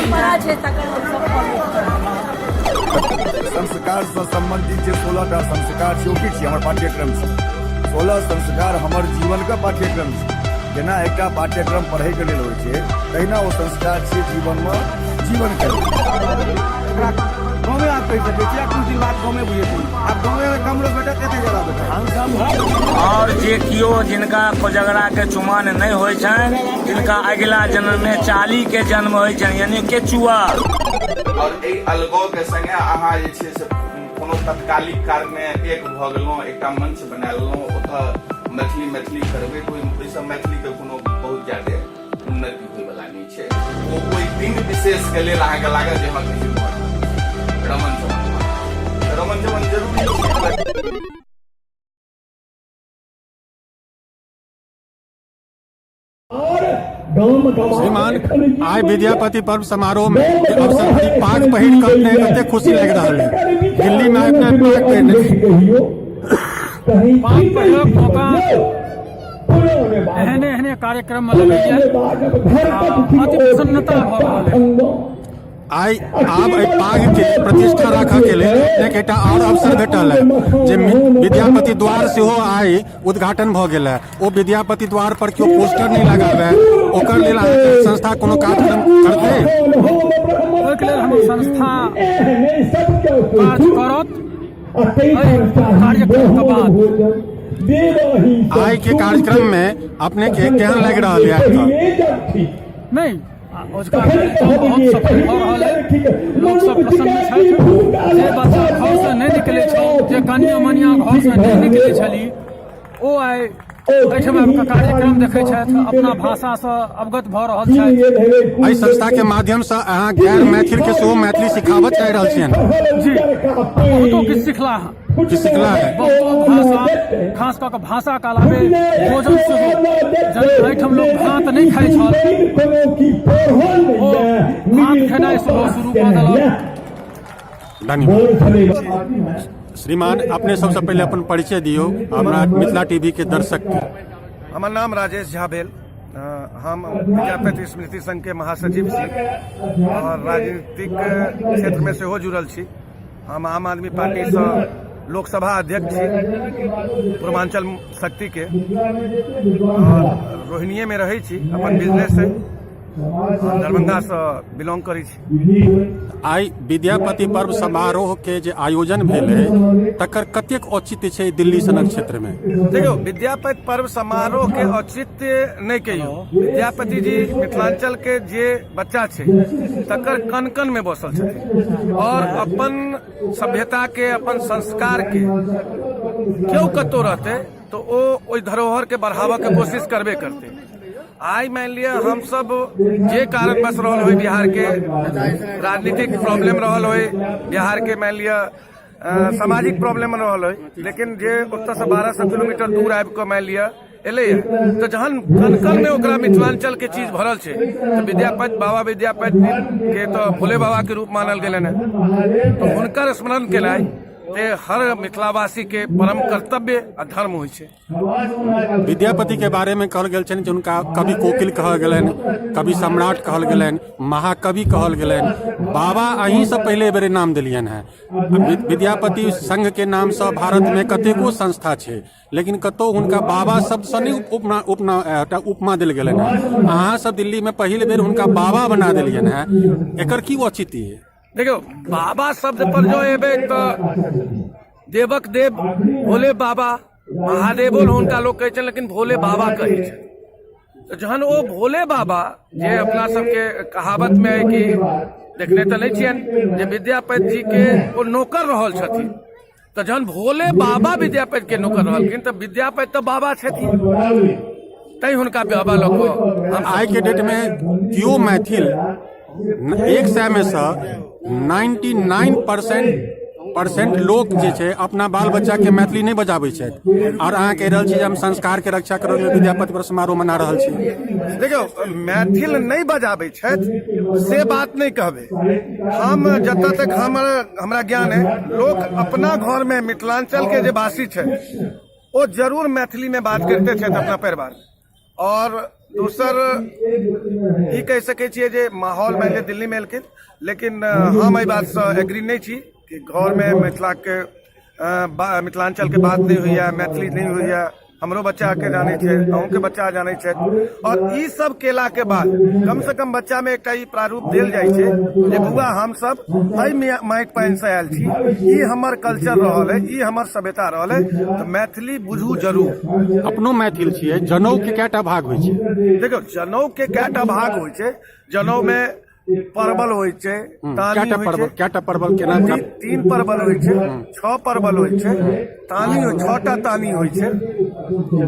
परम्परा छै तकर हमसब फॉलो करब। संस्कारसँ सम्बन्धित जे 16टा संस्कार छै, ओ की छियै? हमर पाठ्यक्रम छै। 16 संस्कार हमर जीवनके पाठ्यक्रम छै। जेना एकटा पाठ्यक्रम पढ़ैके लेल होइ छै, तहिना ओ संस्कार छियै जीवनमे जीवनके लेल। एकरा गाँवे आब कहि सकै छी, कुछ दिन बाद गाँवे बुझेतै। आब गाँवे कम लोक भेटत, एते ज्यादा भेटत। और जे कियो जिनका कोजगरा के चुमान नहि होइ छनि, तिनका अगिला जन्म में चाली के जन्म होइ छनि, यानी केचुआ। और एहि अलगाव के संगे अहाँ जे छै से कोनो तत्कालिक कारणे एक भऽ गेलहुँ, एकटा मंच बना लेलहुँ, ओतऽ मैथिली मैथिली करबै, तऽ ओहिसँ मैथिली के कोनो बहुत ज्यादे उन्नति होइवला नहि छै। ओ ओहि दिन विशेष के लेल अहाँके लागत जे हँ किछु भऽ रहल छै, रमन चमन भऽ रहल छै। रमन चमन जरूरी छै। श्रीमान, आइ विद्यापति पर्व समारोह में के अवसर पर ई पाग पहिर कऽ अपने कते खुशी लागि रहल है? दिल्ली में अपने पाग पहिरने पाग पहिरक मौका एहने एहने कार्यक्रम में लगैया, अति प्रसन्नता भऽ रहल है। आइ आब एहि पाग के प्रतिष्ठा राखऽ के लेल अपने एकटा आओर अवसर भेटल है जे विद्यापति द्वार सेहो आइ उद्घाटन भऽ गेल है। ओ विद्यापति द्वार पर केओ पोस्टर नहि लगाबै, ओकर लेल अहाँके संस्था कोनो कार्यक्रम करतै? ओहिके लेल हमर संस्था कार्य करत एहि कार्यक्रमके बाद। आइ के कार्यक्रम में अपने के केहन लागि रहल है आइ तक? नहि, अजुका कार्यक्रम बहुत सफल भऽ रहल है। लोक सब प्रसन्न छथि। जे बच्चा घरसँ नहि निकलै छल, जे कनिया मनिया घरसँ नहि निकलै छली, ओ आइ एहिठाम आबि कऽ कार्यक्रम देखै छथि, अपना भाषासँ अवगत भऽ रहल छथि। एहि संस्था के माध्यम से अहाँ गैर मैथिल के सेहो मैथिली सिखाबऽ चाहि रहल छियनि? जी, बहुतो किछु सिखला हँ। किछु सिखला है? बहुतो भाषा, खास कऽ कऽ भाषाके अलावे भोजन सेहो। जेना एहिठाम लोक भात नहि खाइ छल, ओ भात खेनाइ सेहो शुरू कऽ देलक। धन्यवाद। श्रीमान, अपने सबसे पहिले अपन परिचय दियौ हमरा मिथिला टीवी के दर्शक के। हमर नाम राजेश झा भेल। हम विद्यापति स्मृति संघ के महासचिव छी और राजनीतिक क्षेत्र में सेहो जुड़ल छी। हम आम आदमी पार्टी से लोकसभा अध्यक्ष छी पूर्वांचल शक्ति के, और रोहिणीये में रहै छी, अपन बिजनेस है, दरभंगा से बिलोंग करै छी। आइ विद्यापति पर्व समारोह के जे आयोजन भेल है, तकर कतेक औचित्य छै दिल्ली सनक क्षेत्र में? देखियौ, विद्यापति पर्व समारोह के औचित्य नहि कहियौ, विद्यापति जी मिथिलांचल के जे बच्चा छै तकर कण कण में बसल छथिन, और अपन सभ्यता के, अपन संस्कार के केओ कतौ रहतै तऽ ओ ओहि धरोहर के बढ़ाबऽ के कोशिश करबे करतै। आइ मानि लिअ हमसब जे कारणवश रहल होइ, बिहार के राजनीतिक प्रॉब्लम रहल होइ, बिहार के मानि लिअ सामाजिक प्रॉब्लम रहल होइ, लेकिन जे ओतऽसँ 1200 किलोमीटर दूर आबि कऽ मानि लिअ एलैए, तऽ जहन कण कणमे ओकरा मिथिलाञ्चलके चीज भरल छै, तऽ विद्यापति बाबा, विद्यापति के तऽ भोले बाबाके रूप मानल गेलनि हेँ, तऽ हुनकर स्मरण केनाइ ते हर मिथिलावासीके परम कर्तव्य आ धर्म होइ छै। विद्यापति के बारे में कहल गेल छनि जे हुनका कवि कोकिल कहल गेलनि, कवि सम्राट कहल गेलनि, महाकवि कहल गेलनि। बाबा अहीं से पहिले बेरे नाम देलियनि हेँ। विद्यापति संघ के नाम से भारत में कतेको संस्था छै, लेकिन कतौ हुनका बाबा शब्द से नहि उपमा उपमा एकटा उपमा देल गेलनि हेँ। अहाँ सब दिल्ली में पहिल बेर हुनका बाबा बना देलियनि हेँ, एकर की औचित्य है? देखियौ, बाबा शब्द पर जो एबै तऽ देवक देव भोले बाबा, महादेवो हुनका लोक कहै छनि, लेकिन भोले बाबा कहै छनि। तऽ जहन ओ भोले बाबा जे अपना सबके कहावत मे है कि देखने तऽ नहि छियनि जे विद्यापति जी के ओ नौकर रहल छथिन, तऽ जहन भोले बाबा विद्यापति के नौकर रहलखिन तऽ विद्यापति तऽ बाबा छथिन, तैं हुनका बाबा लऽ कऽ हम। आइ के डेट में केओ मैथिल 100 में से 99% लोक जे छै अपना बाल बच्चा के मैथिली नहि बजाबै छथि, और अहाँ कहि रहल छी जे हम संस्कार के रक्षा करऽ लेल विद्यापति पर्व समारोह मना रहल छी। देखियौ, मैथिल नहि बजाबै छथि से बात नहि कहबै हम। जतऽ तक हमर हमरा ज्ञान है, लोक अपना घर में मिथिलांचल के जे वासी छै ओ जरूर मैथिली में बात करते छथि अपना परिवार में, और दोसर ई कहि सकै छियै जे माहौल मानि लिअ दिल्लीमे एलखिन, लेकिन हम एहि बातसँ एग्री नहि छी कि घरमे मिथिलाके मिथिलाञ्चलके बात नहि होइए, मैथिली नहि होइए। हमरो बच्चाके जानै छै, अहूँके बच्चा जानै छथि। आओर ई सब केलाके बाद कमसँ कम बच्चामे एकटा ई प्रारूप देल जाइ छै जे बौआ हमसब एहि माटि पानिसँ आयल छी, ई हमर कल्चर रहल है, ई हमर सभ्यता रहल है, तऽ मैथिली बुझू जरूर। अपनो मैथिल छियै, जनउ के कएटा भाग होइ छै? देखियौ, जनउ के कएटा भाग होइ छै। जनउ मे परवल होइ छै, तानी कएटा होइ परवल छै। कएटा परवल केना तीन परवल होइ छै, 6 परवल होइ छै, तानी होइ, 6टा तानी होइ छै।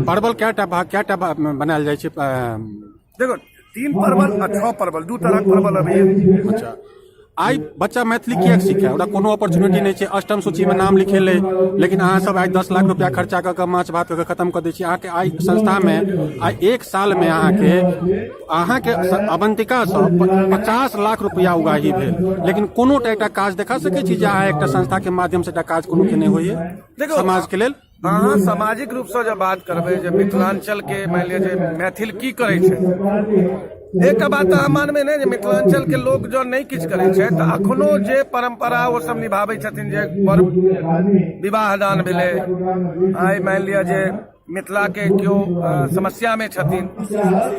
परवल कएटा भाग, कएटा बनायल जाइ छै? देखो, 3 परवल आ 6 परवल, 2 तरहक परवल अबैया। अच्छा, आइ बच्चा मैथिली किएक सीखै? ओकरा कोनो अपॉर्चुनिटी नहि छै। अष्टम सूचीमे नाम लिखेलै, लेकिन अहाँ सब आइ 10 लाख रुपया खर्चा कऽ कऽ माछ भात कऽ कऽ खत्म कऽ दै छी। अहाँके आइ संस्थामे आइ 1 सालमे अहाँके अवंतिकासँ 50 लाख रुपया उगाही भेल, लेकिन कोनो टा एकटा काज देखा सकै छी जे अहाँ एकटा संस्थाके माध्यमसँ एकटा काज कोनो केने होइए देखियौ, समाजके लेल? अहाँ सामाजिक रूपसँ जब बात करबै जे मिथिलाञ्चल के मानि लिअ जे मैथिल की करै छै, एकटा बात तऽ अहाँ मानबै ने जे मिथिलाञ्चल के लोक जँ नहि किछु करै छै तऽ अखनो जे परम्परा ओ सब निभाबै छथिन, जे बर विवाह दान भेलै, आइ मानि लिअ जे मिथिला के केओ समस्या में छथिन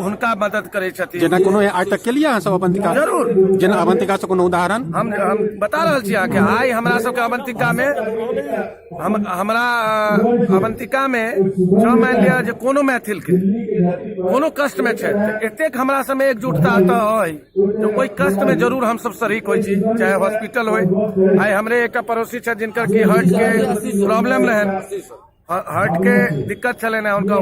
हुनका मदद करै छथिन। जेना कोनो आइ तक केलियै अहाँ सब अवंतिका? जरूर। जेना अवंतिका से कोनो उदाहरण? हम बता रहल छी अहाँके, आइ हमरा सबके अवंतिका में हमरा अवंतिका में जँ मानि लिअ जे कोनो मैथिल के कोनो कष्ट में छै तऽ एतेक हमरा सबमे एकजुटता तऽ अइ जे ओहि कष्ट में जरूर हमसब शरीक होइ छी, चाहे हॉस्पिटल होइ। आइ हमरे एकटा पड़ोसी छथि जिनकर की हार्ट के प्रॉब्लम रहनि, हार्ट के दिक्कत छलनि हेँ, हुनका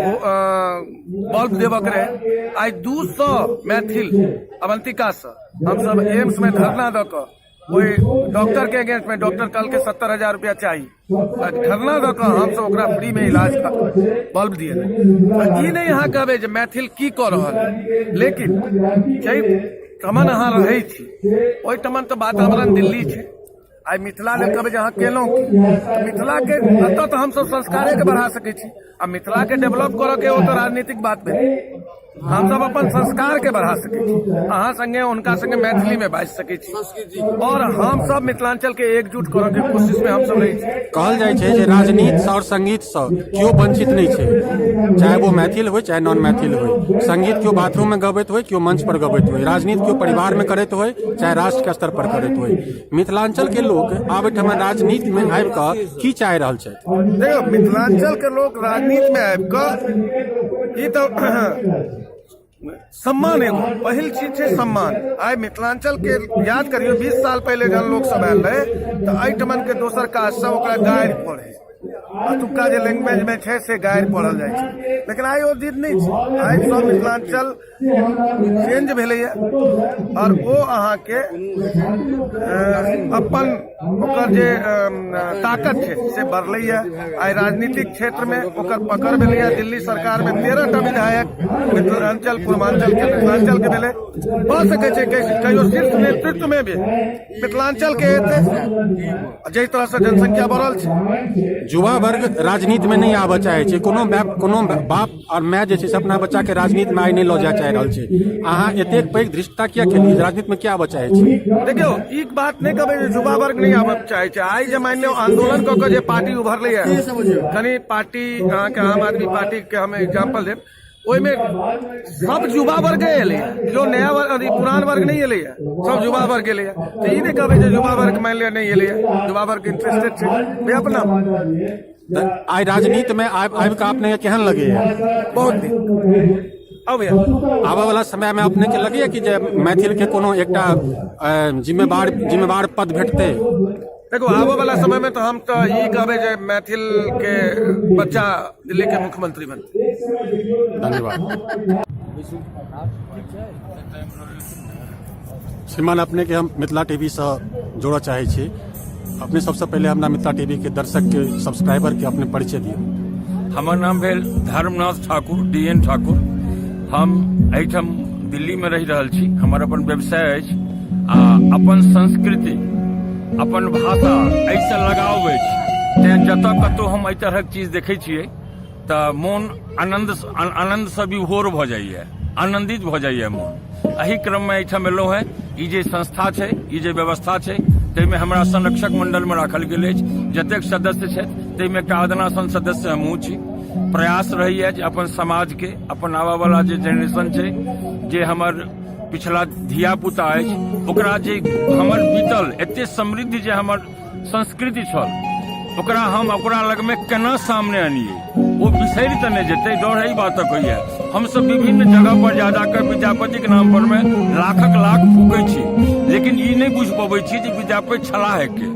बल्ब देबऽ के रहै। आइ 200 मैथिल अवंतिकासँ हमसब एम्स में धरना दऽ कऽ ओहि डॉक्टर के अगेंस्ट में, डॉक्टर कहलकै 70,000 रुपया चाही, धरना दऽ कऽ हमसब ओकरा फ्री में इलाज बल्ब दिए। ई नहि अहाँ कहबै जे मैथिल की कऽ रहल है, लेकिन जाहि ठमन अहाँ रहै छी ओहि ठमन तऽ वातावरण दिल्ली छै। आइ मिथिला लेल कहबै जे अहाँ केलहुँ की, तऽ मिथिला के एतऽ तऽ हमसब संस्कारे के बढ़ा सकै छी, आ मिथिला के डेवलप करऽ के ओ तऽ राजनीतिक बात भेलै। हमसब अपन संस्कार के बढ़ा सकै छी, अहाँ संगे हुनका संगे मैथिली में बाजि सकै छी, और हमसब मिथिलांचल के एकजुट करऽ के कोशिश में हमसब रहै छी। कहल जाइ छै जे राजनीति और संगीत सँ केओ वंचित नहि छै, चाहे वो मैथिल होइ चाहे नॉन मैथिल होइ। संगीत केओ बाथरूम में गबैत होइ, केओ मंच पर गबैत होइ, राजनीति केओ परिवार में करैत होइ, चाहे राष्ट्र के स्तर पर करैत होइ। मिथिलांचल के लोक आब एहिठाम राजनीति में आबि कऽ की चाहि रहल छथि? देखियौ, मिथिलांचल के लोक राजनीति में आबि कऽ ई तऽ सम्मान, एगो पहिल चीज छै सम्मान। आइ मिथिलांचल के याद करियौ, 20 साल पहिले जहन लोक सब आयल रहै तऽ एहिठमन के दोसर काज सब ओकरा गारि पढ़ै, अतुका जे लैंग्वेज में छै से गारि पढ़ल जाइ छै, लेकिन आइ ओ दिन नहि छै। आइ सब मिथिलांचल चेंज भेलैए आओर ओ अहाँके अपन ओकर जे ताकत छै से बढ़लैए। आइ राजनीतिक क्षेत्रमे ओकर पकड़ भेलैए। दिल्ली सरकारमे 13टा विधायक मिथिलांचल पूर्वांचलके मिथिलांचलके भेलै। भऽ सकै छै कहियो शीर्ष नेतृत्वमे भी मिथिलांचलके एतै, जाहि तरहसँ जनसंख्या बढ़ल छै। युवा वर्ग राजनीतिमे नहि आबऽ चाहै छै। कोनो कोनो बाप आओर माय जे छै से अपना बच्चाके राजनीतिमे आइ नहि लऽ जाय चाहि रहल छै। अहाँ एतेक पैघ धृष्टता किया केलियै जे राजनीतिमे किया आबऽ चाहै छी? देखियौ, ई बात नहि कहबै जे युवा वर्ग नहि आबऽ चाहै छै। आइ जे मानि लियौ आंदोलन कऽ कऽ जे पार्टी उभरलैए, कनि पार्टी अहाँके आम आदमी पार्टीके हम एग्जाम्पल देब, ओहिमे सब युवा वर्गे एलैए, केओ नया वर्ग अथी पुरान वर्ग नहि एलैए, सब युवा वर्ग एलैए। तऽ ई नहि कहबै जे युवा वर्ग मानि लिअ नहि एलैए, युवा वर्ग इंटरेस्टेड छै अपना। तऽ आइ राजनीतिमे आबि कऽ अपनेके केहन लगैए? बहुत नीक। आउ भैया। आबऽ वाला समयमे अपनेके लगैए कि जे मैथिलके कोनो एकटा जिम्मेवार पद भेटतै? देखो, आबऽ वाला समय में तऽ हम तऽ ई कहबै जे मैथिल के बच्चा दिल्ली के मुख्यमंत्री बनतै। धन्यवाद श्रीमान। अपने के हम मिथिला टीवी से जोड़ऽ चाहै छी। अपने सबसे पहिले हमरा मिथिला टीवी के दर्शक के सब्सक्राइबर के अपने परिचय दियौ। हमर नाम भेल धर्मनाथ ठाकुर, डी एन ठाकुर। हम एहिठाम दिल्लीमे रहि रहल छी। हमर अपन व्यवसाय अछि आ अपन संस्कृति, अपन भाषा, एहिसँ लगाव अछि, तेँ जतऽ कतहु हम एहि तरहक चीज देखै छियै तऽ मोन आनन्द आनन्दसँ विभोर भऽ जाइए। आनन्दित भऽ जाइए मोन। एहि क्रममे एहिठाम एलहुँ हेँ। ई जे संस्था छै, ई जे व्यवस्था छै, ताहिमे हमरा संरक्षक मण्डलमे राखल गेल अछि। जतेक सदस्य छथि ताहिमे एकटा अदना सन सदस्य हमहूँ छी। प्रयास रहैए जे अपन समाजके, अपन आबयवला जे जेनरेशन छै, जे हमर पिछला धियापुता अछि, ओकरा जे हमर बीतल एते समृद्ध जे हमर संस्कृति छल, ओकरा हम ओकरा लगमे केना सामने आनिए, ओ बिसरि तऽ नहि जेतै, डर एहि बातक होइए। हमसब विभिन्न जगह पर जा जाकऽ विद्यापतिके नाम पर मे लाखक लाख फूकै छी, लेकिन ई नहि बुझि पबै छी जे विद्यापति छलाह के।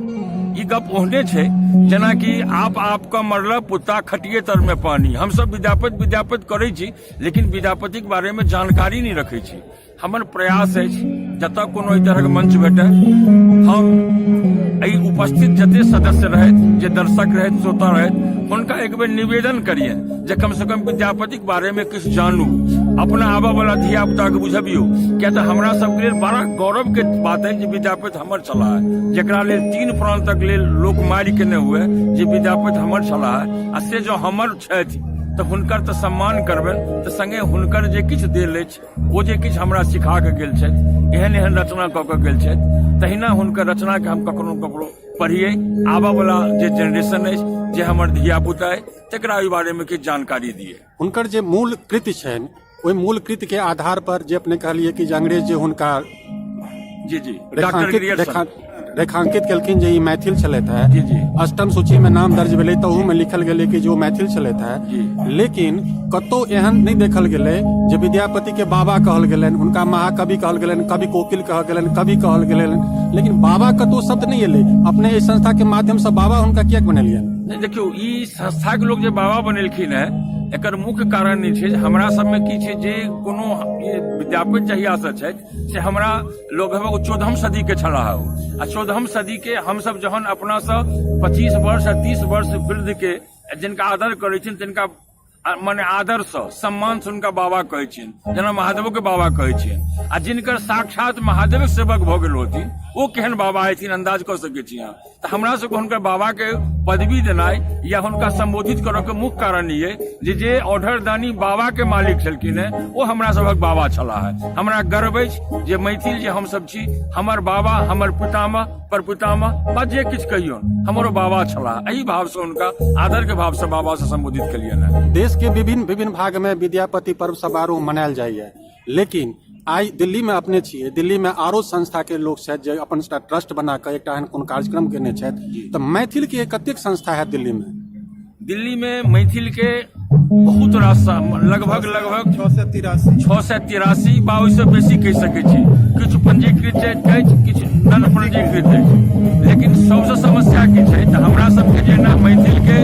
ई गप ओहने छै जेनाकि आप आपके मरल पुत्ता खटिए तर मे पानी। हमसब विद्यापति विद्यापति करै छी, लेकिन विद्यापतिके बारेमे जानकारी नहि रखै छी। हमर प्रयास अछि जतऽ कोनो एहि तरहक मंच भेटय, हम एहि उपस्थित जते सदस्य रहथि, जे दर्शक रहथि, श्रोता रहथि, हुनका एक बेर निवेदन करियनि जे कम से कम विद्यापतिक बारेमे किछु जानू, अपना आबऽ वाला धिया पुताके बुझबियौ। किया तऽ हमरा सबके लेल बड़ा गौरवके बात अछि जे विद्यापति हमर छलाह, जकरा लेल 3 प्रान्तक लेल लोक मारि केने हुए जे विद्यापति हमर छलाह, आ से जँ हमर छथि तऽ हुनकर तऽ सम्मान करबनि, तऽ संगे हुनकर जे किछु देल अछि, ओ जे किछु हमरा सिखा कऽ गेल छथि, एहन एहन रचना कऽ कऽ गेल छथि, तहिना हुनकर रचनाके हम कखनो ककरो पढ़ियै, आबऽवला जे जेनरेशन अछि, जे हमर धियापुता अइ, तकरा ओहि बारेमे किछु जानकारी दियै। हुनकर जे मूल कृति छनि, ओहि मूल कृतिके आधार पर जे अपने कहलियै कि जे अंग्रेज जे हुनका जी जी डॉक्टर ग्रियर्सन रेखांकित केलखिन जे ई मैथिल छलथि है, जी जी अष्टम सूची में नाम दर्ज भेलै तऽ ओहू में लिखल गेलै कि जो मैथिल छलथि है, लेकिन कतौ एहन नहि देखल गेलै जे विद्यापति के बाबा कहल गेलनि, हुनका महाकवि कहल गेलनि, कवि कोकिल कहल गेलनि, कवि कहल गेलनि, लेकिन बाबा कतौ शब्द नहि एलै। अपने एहि संस्था के माध्यम से बाबा हुनका किएक बनेलियनि? नहि, देखियौ, ई संस्था के लोग जे बाबा बनेलखिन है, एकर मुख्य कारण ई छै जे हमरा सबमे की छै जे कोनो विद्यापति जहिया से छथि से हमरा लोग ओ 14 सदी के छलाह ओ, आ 14 सदी के हमसब जहन अपना से 25 वर्ष आ 30 वर्ष वृद्ध के जिनका आदर करै छियनि, तिनका मने आदर से सम्मान से हुनका बाबा कहै छियनि, जेना महादेवो के बाबा कहै छियनि, आ जिनकर साक्षात महादेवक सेवक भऽ गेल होथिन ओ केहन बाबा हेथिन अंदाज कऽ सकै छी अहाँ। तऽ हमरा सबके हुनकर बाबा के पदवी देनाइ या हुनका संबोधित करऽ के मुख्य कारण ई अइ जे जे औढरदानी बाबा के मालिक छलखिन हेँ ओ हमरा सभक बाबा छलाह हेँ। हमरा गर्व अछि जे मैथिल जे हमसब छी, हमर बाबा, हमर पितामह, परपितामह वा जे किछु कहियौन, हमर ओ बाबा छलाह। एहि भावसँ हुनका आदर के भावसँ बाबा से संबोधित केलियनि हेँ। देश के विभिन्न विभिन्न भाग में विद्यापति पर्व समारोह मनायल जाइए, लेकिन आइ दिल्लीमे अपने छियै, दिल्लीमे आरो संस्थाके लोक छथि जे अपन एकटा ट्रस्ट बना कऽ एकटा एहन कोनो कार्यक्रम केने छथि, तऽ मैथिलके कतेक संस्था हैत दिल्लीमे? दिल्लीमे मैथिलके बहुत रास, लगभग लगभग 683, 683 बा ओहिसँ बेसी कहि सकै छी। किछु पंजीकृत अछि, किछु नन पंजीकृत अछि। लेकिन सबसँ समस्या की छै तऽ हमरा सबके जेना मैथिलके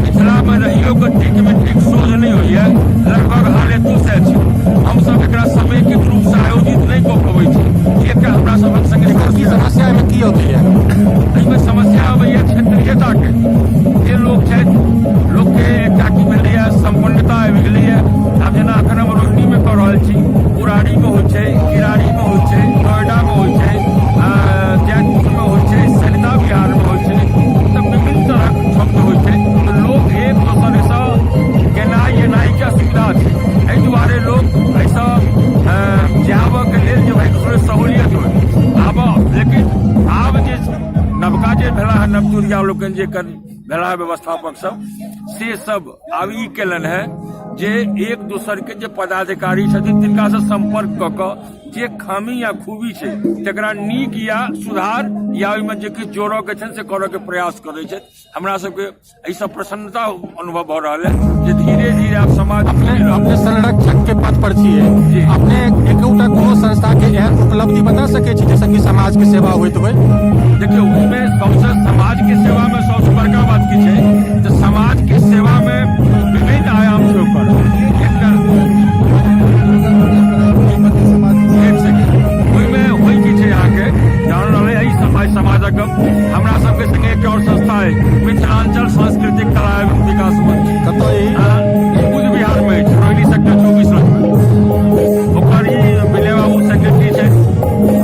मिथिलामे रहियो के ठीक मे ठीक सोझ नहि होइए, लगभग हाल एतो से छै। हमसब एकरा समेकित रूपसँ आयोजित नहि कऽ पबै छी। एकटा हमरा सबक संगे की समस्या एहिमे की अबैए? एहिमे समस्या अबैए क्षेत्रीयताके। जे लोक छथि, लोकके एकटा की भेलैए सम्पन्नता आबि गेलैए। आब जेना एखन हम रोहिणीमे कऽ रहल छी, बुराड़ीमे होइ छै, किरारीमे होइ छै, नोएडामे होइ छै, जैतपुरमे होइ छै, सरिता बिहारमे होइ छै, तऽ विभिन्न तरहक शब्द होइ छै। तऽ लोक एक दोसरसँ गेनाइ एनाइके असुविधा छै, एहि दुआरे लोक एहिसँ जाबऽके लेल जे भाइ थोड़े सहूलियत होइ आब। लेकिन आब जे नवका जे भेला हँ, नवतुरिया लोकनि जे भेला व्यवस्थापक सब, से सब आब ई केलनि हेँ जे एक दोसरके जे पदाधिकारी छथिन तिनकासँ सम्पर्क कऽ कऽ जे खामी या खूबी छै तकरा नीक या सुधार या ओहिमे जे किछु जोड़ऽके छनि से करऽके प्रयास करै छथि। हमरा सबके एहिसँ प्रसन्नता अनुभव भऽ रहल है जे धीरे धीरे आब समाज अपने संरक्षक के पद पर छियै, अपने एकोटा कोनो संस्था के एहन उपलब्धि बता सकै छी जाहिसँ कि समाज के सेवा होइत होइ? देखियौ, ओहिमे सबसँ समाज के सेवा मे सबसँ बड़का बात की छै तऽ समाज के सेवा मे विभिन्न आयाम छै ओकर। एकटा एक सेकेंड, ओहिमे होइ की छै अहाँके जान रहलै एहि समाज समाजक हमरा सबके संगे एकटा आओर संस्था अछि, मिथिलांचल सांस्कृतिक कला एवं विकास मंच। कतऽ ई? ई बुद्ध बिहार मे अछि, रोहिणी सेक्टर 24 मे। ओकर ई विनय बाबू सेक्रेटरी छथि,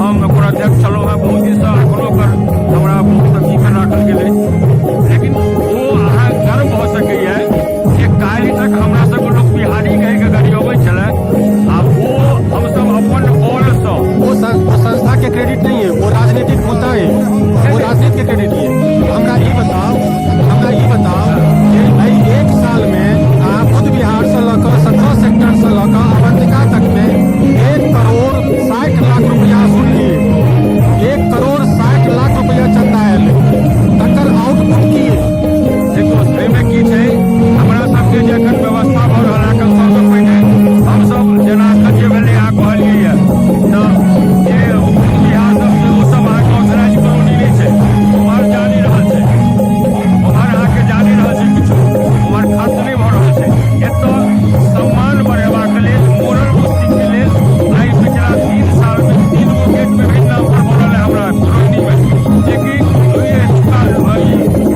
हम ओकर अध्यक्ष छलहुँ हेँ बहुत दिनसँ, एखनो ओकर हमरा बहुत अथीमे राखल गेल अछि। लेकिन ओ अहाँ गर्व भऽ सकैए जे काल्हि तक हमरा सबके लोक बिहारी कहिके गरियबै छलै, आ ओ राजनीतिक मुद्दा अइ, ओ राजनीति के क्रेडिट ये। हमरा ई बताउ, हमरा ई बताउ जे एहि एक साल मे अहाँ बुद्ध विहार से लऽ कऽ 17 सेक्टर से लऽ कऽ अवंतिका तक मे 1 करोड़ 60 लाख रुपया सुनलियै, 1 करोड़ 60 लाख रुपया चंदा आयल, तकर आउटपुट की अइ? देखियौ, एहिमे की छै, हमरा सबके जे एखन व्यवस्था भऽ रहल है, एखन सबसँ पहिने हमसब जेना एखन जे भेलै अहाँ कहलियै यऽ, तऽ जे बिहार सब छै ओ सब अहाँके ऑथराइज कॉलोनी नहि छै। उम्हर जा नहि रहल छै, उम्हर अहाँके जा नहि रहल छै किछु, उम्हर खर्च नहि भऽ रहल छै। एतऽ सम्मान बढ़ेबाक लेल, मोरल बूस्टिंग के लेल आइ पिछला 3 सालमे तीन गो गेट विभिन्न नाम पर बनल है हमरा कॉलोनीमे, जेकि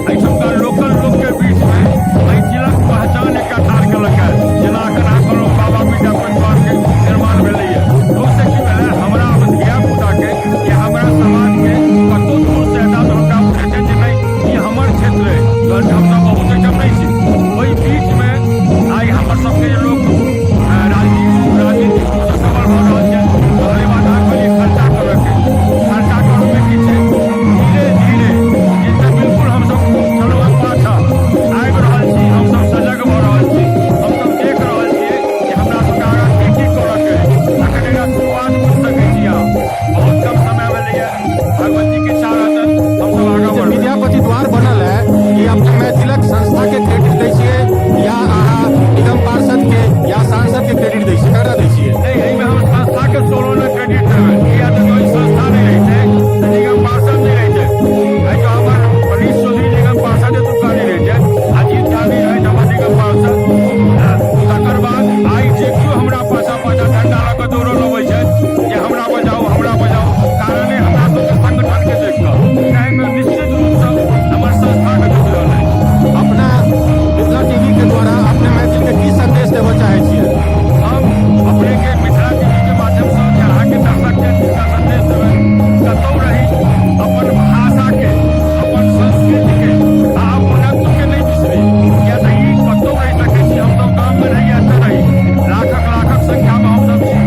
एहिठुमका लोकल लोकके बीचमे मैथिलक पहचान एकटा ठाढ़ केलक है। जेना एखन अहाँ कहलहुँ बाबा विद्यापति पार्कके निर्माण भेलैए, ओहिसँ की भेलै, हमरा धिया पुताके या हमरा समाजके कतहु दूरसँ एता तऽ हुनका बुझेतनि जे नहि, ई हमर क्षेत्र अइ। जहन हमसभ बहुत एहिठाम नहि छी, ओहि बीचमे आइ हमर सबके जे लोक राजनीतिक रूपसँ सबल भऽ रहल छै। रहलै बात अहाँ कहलियै खर्चा करऽके, खर्चा करऽमे की छै, धीरे धीरे जे छै बिल्कुल हमसब छलहुँ हेँ पाछाँ, आबि रहल छी, हमसब सजग भऽ रहल छी। हमसब देख रहल छियै जे हमरा सबके आगाँ की की करऽके अइ। अखन एकरा शुरुआत बुझि सकै छी अहाँ, बहुत कम समय भेलैए। भगवतीके इच्छा रहतनि, हमसब आगाँ जे बढ़बै। विद्यापति द्वार बनल है, ई अपने मैथिलक संस्था के क्रेडिट दै छियै या अहाँ निगम पार्षद के या सांसद के क्रेडिट दै छियै, ककरा दै छियै? नहि, एहिमे हम संस्था के सोलह क्रेडिट देबै, किया तऽ कोई संस्था नहि रहितै तऽ निगम पार्षद नहि रहितै। एहि तो हमर मनीष चौधरी निगम पार्षद एतुक्का नहि रहितै, अजीत झा नहि रहैत हमर निगम पार्षद। तकर बाद आइ जे केओ हमरा पाछा पाछा झंडा लऽ कऽ दौड़ल अबै छथि जे हमरा बजाउ, हमरा बजाउ, कारणे हमरा सबके संगठन के देख कऽ, एहिमे निश्चित रूपसँ हमर संस्थाके जुड़ल अछि। अपना मिथिला टीवी के द्वारा अपने मैथिल के की संदेश देबऽ चाहै छियै? हम अपने के मिथिला टीवी के माध्यम से जे अहाँके दर्शक छै तिनका संदेश देबै, कतौ रही अपन भाषा के, अपन संस्कृति के आ अपनत्व के नहि बिसरी, किया तऽ ई कतौ रहि सकै छी। हमसब गाममे रही या एतऽ रही, लाखक लाखक संख्यामे हमसब छी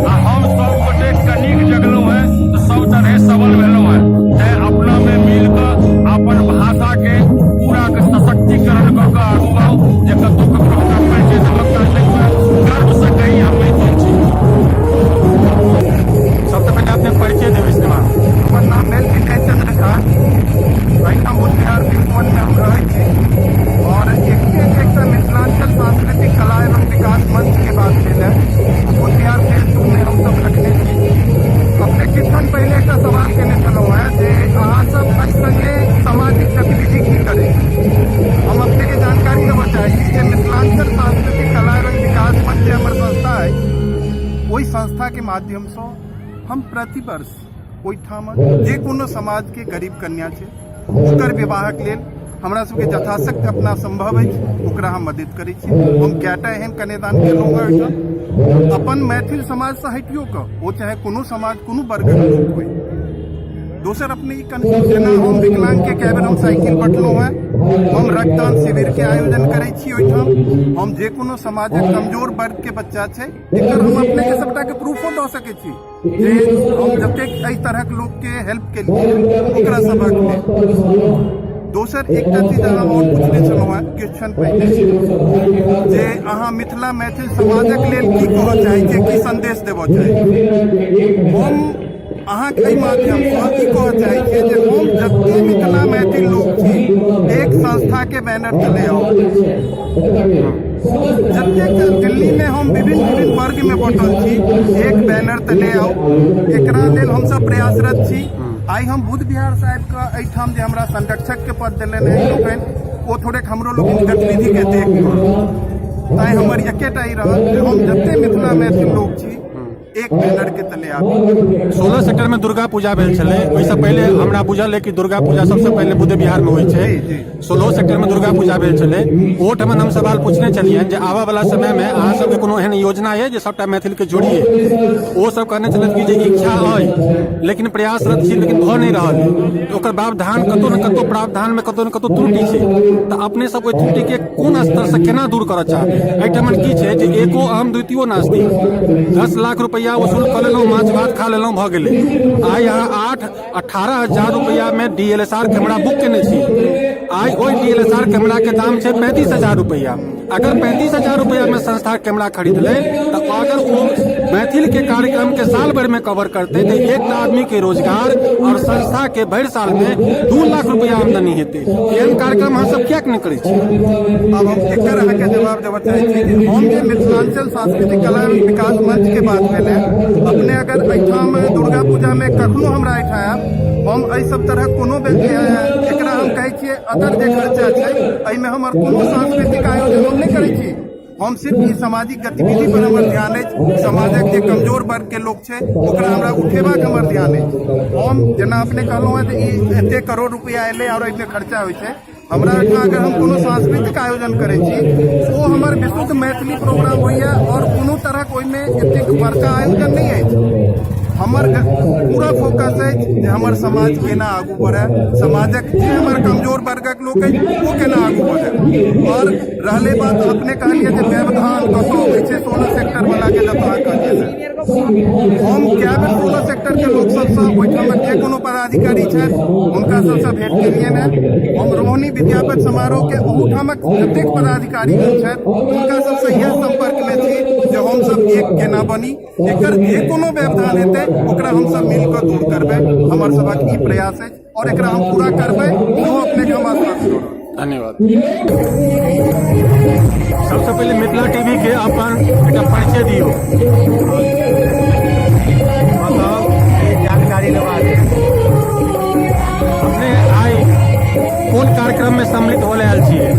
आ हम सब गोटे कनिक जगलहुँ हेँ तऽ सब तरहे सबल भेलहुँ हेँ। तैं अपनामे मिल कऽ अपन भाषा के पूरा के सशक्तिकरण कऽ कऽ आगू बढ़ू, जे कतौ ककरो हमरा परिचय देबक काज नहि हुए, गर्वसँ कही हम मैथिल छी। सबसे पहिले अपने परिचय देबै श्रीमान। हमर नाम भेल विनय चंद्र झा। एहिठाम बुद्ध विहार में हम रहै छी और एकटा मिथिलांचल सांस्कृतिक कला एवं विकास मंच के बात भेल है, बुद्ध विहार फेज 2 में हम सब रखने छी। अपने किछु क्षण पहिले एकटा सवाल केने छलहुँ हेँ जे अहाँ सब एहि संगे सामाजिक गतिविधि की करै छी। हम अपने के जानकारी देबऽ चाहै छी जे मिथिलांचल सांस्कृतिक कला एवं विकास मंच जे हमर संस्था अइ, ओहि संस्था के माध्यमसँ हम प्रतिवर्ष ओहिठाम जे कोनो समाजके गरीब कन्या छै, ओकर विवाहक लेल हमरा सबके यथाशक्ति अपना सम्भव अछि ओकरा हम मदद करै छी। हम कएटा एहन कन्यादान केलहुँ हेँ ओहिठाम, अपन मैथिल समाजसँ हटियो कऽ, ओ चाहे कोनो समाज कोनो वर्गक लोक होइ। दोसर अपने ई कन्फ्यूज, जेना हम विकलांगके कए बेर हम साइकिल बँटलहुँ हेँ, हम रक्तदान शिविरके आयोजन करै छी ओहिठाम, हम जे कोनो समाजक कमजोर वर्गके बच्चा छै, एकर हम अपनेके सबटाके प्रूफो दऽ सकै छी जे हम जतेक एहि तरहक लोकके हेल्प केलियै ओकरा सभक लेल। दोसर एकटा चीज अहाँ आओर पूछने छलहुँ हेँ किछु क्षण पहिने जे अहाँ मिथिला मैथिल समाजक लेल की कहऽ चाहै छियै, की संदेश देबऽ चाहै छियै। हम अहाँके एहि माध्यमसँ ई कहऽ चाहै छियै जे हम जते मिथिला मैथिल लोक छी, एक संस्थाके बैनर तले आउ। जतेक दिल्लीमे हम विभिन्न विभिन्न वर्गमे बँटल छी, एक बैनर तले आउ। एकरा लेल हमसब प्रयासरत छी। आइ हम बुद्ध विहार साहेबके एहिठाम जे हमरा संरक्षकके पद देलनि हेँ लोकनि, ओ थोड़ेक हमरो लोकनि गतिविधिके देख कऽ, तैँ हमर एकेटा ई रहत जे हम जते मिथिला मैथिल लोक छी, एक बैनर के तले आबी। 16 सेक्टर में दुर्गा पूजा भेल छलै, ओहिसँ पहिले हमरा बुझल है कि दुर्गा पूजा सबसे पहिले बुद्ध विहार में होइ छै। 16 सेक्टर में दुर्गा पूजा भेल छलै, ओहोठाम हम सवाल पूछने छलियनि जे आबऽ वाला समय में अहाँ सबके कोनो एहन योजना है जे सबटा मैथिल के जोड़िए। ओ सब कहने छलथि कि जे इच्छा अइ, लेकिन प्रयासरत छी, लेकिन भऽ नहि रहल है। तऽ ओकर प्रावधान कतौ ने कतौ, प्रावधान में कतौ ने कतौ त्रुटि छै, तऽ अपने सब ओहि त्रुटि के कोन स्तरसँ केना दूर करऽ चाहबै? एहिठाम की छै जे एको अहम द्वितीयो नास्ति, 10 लाख रुपैआ रुपैआ वसूल कऽ लेलहुँ, माछ भात खा लेलहुँ, भऽ गेलै। आइ अहाँ 8-18 हजार रुपैआमे डीएलएसआर कैमरा बुक केने छी। आइ ओहि डीएलएसआर कैमराके दाम छै 35,000 रुपैआ। अगर 35,000 रुपैआमे संस्था कैमरा खरीद ले, तऽ अगर ओ मैथिलके कार्यक्रमके साल भरिमे कवर करतै, तऽ एकटा आदमीके रोजगार आओर संस्थाके भरि सालमे 2 लाख रुपैआ आमदनी हेतै। एहन कार्यक्रम अहाँ सब किएक नहि करै छी? आब हम एकर अहाँके जवाब देबऽ चाहै छी कि हम जे मिथिलाञ्चल सांस्कृतिक कला एवं विकास मंच के बात भेलै, अपने अगर एहिठाम दुर्गा पूजामे कखनो हमरा एहिठाम आयब, हम एहि सब तरहक कोनो एकरा हम कहै छियै अदर जे खर्चा छै, एहिमे हमर कोनो सांस्कृतिक आयोजन हम नहि करै छी। हम सिर्फ ई सामाजिक गतिविधि पर हमर ध्यान अछि। समाजक जे कमजोर वर्ग के लोक छै, ओकरा हमरा उठेबाक हमर ध्यान अछि। हम जेना अपने कहलहुँ हेँ जे ई एते करोड़ रुपया एलै आओर एहिमे खर्चा होइ छै, हमरा ओहिठाम अगर हम कोनो सांस्कृतिक आयोजन करै छी, ओ हमर विशुद्ध मैथिली प्रोग्राम होइए आओर कोनो तरहक ओहिमे एतेक बड़का आयोजन नहि अछि। हमर पूरा फोकस अछि जे हमर समाज केना आगू बढ़ए, समाजक जे हमर कमजोर वर्गक लोक अछि, ओ केना आगू बढ़ए। आओर रहलै बात, अपने कहलियै जे व्यवधान कतऽ अबै छै, 16 सेक्टर वाला के जतऽ अहाँ कहलियै से, हम कए बेर 16 सेक्टर के लोक सबसँ, ओहिठामक जे कोनो पदाधिकारी छथि, हुनका सबसँ भेंट केलियनि हेँ। हम रोहिणी विद्यापति समारोह के ओहूठामक जतेक पदाधिकारी छथि, हुनका सबसँ इएह सम्पर्क मे छी जे हमसब एक केना बनी। एकर जे कोनो व्यवधान हेतै, ओकरा हमसब मिल कऽ दूर करबै। हमर सभक ई प्रयास अछि आओर एकरा हम पूरा करबै, सेहो अपनेके हम आश्वासन दऽ रहल छी। धन्यवाद। सबसँ पहिले मिथिला टीवी के अपन एकटा परिचय दियौ। बताउ, ई जानकारी लेबाक। अपने आइ कोन कार्यक्रम में सम्मिलित होले आयल छियै?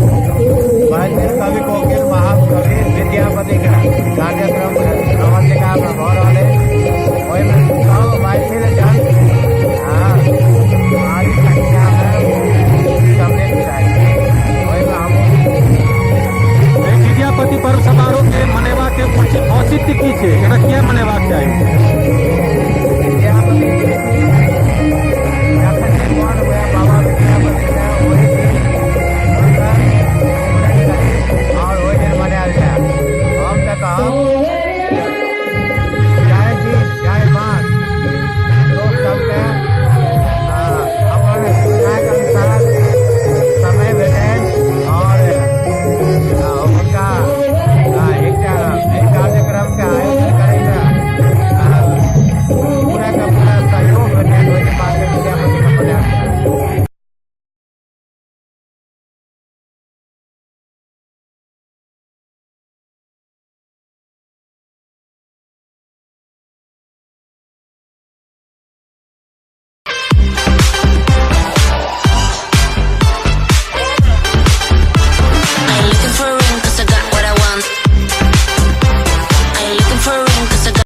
मैथिल कवि कोकिल महाकवि विद्यापति के कार्यक्रम अवंतिका में भऽ रहल अछि।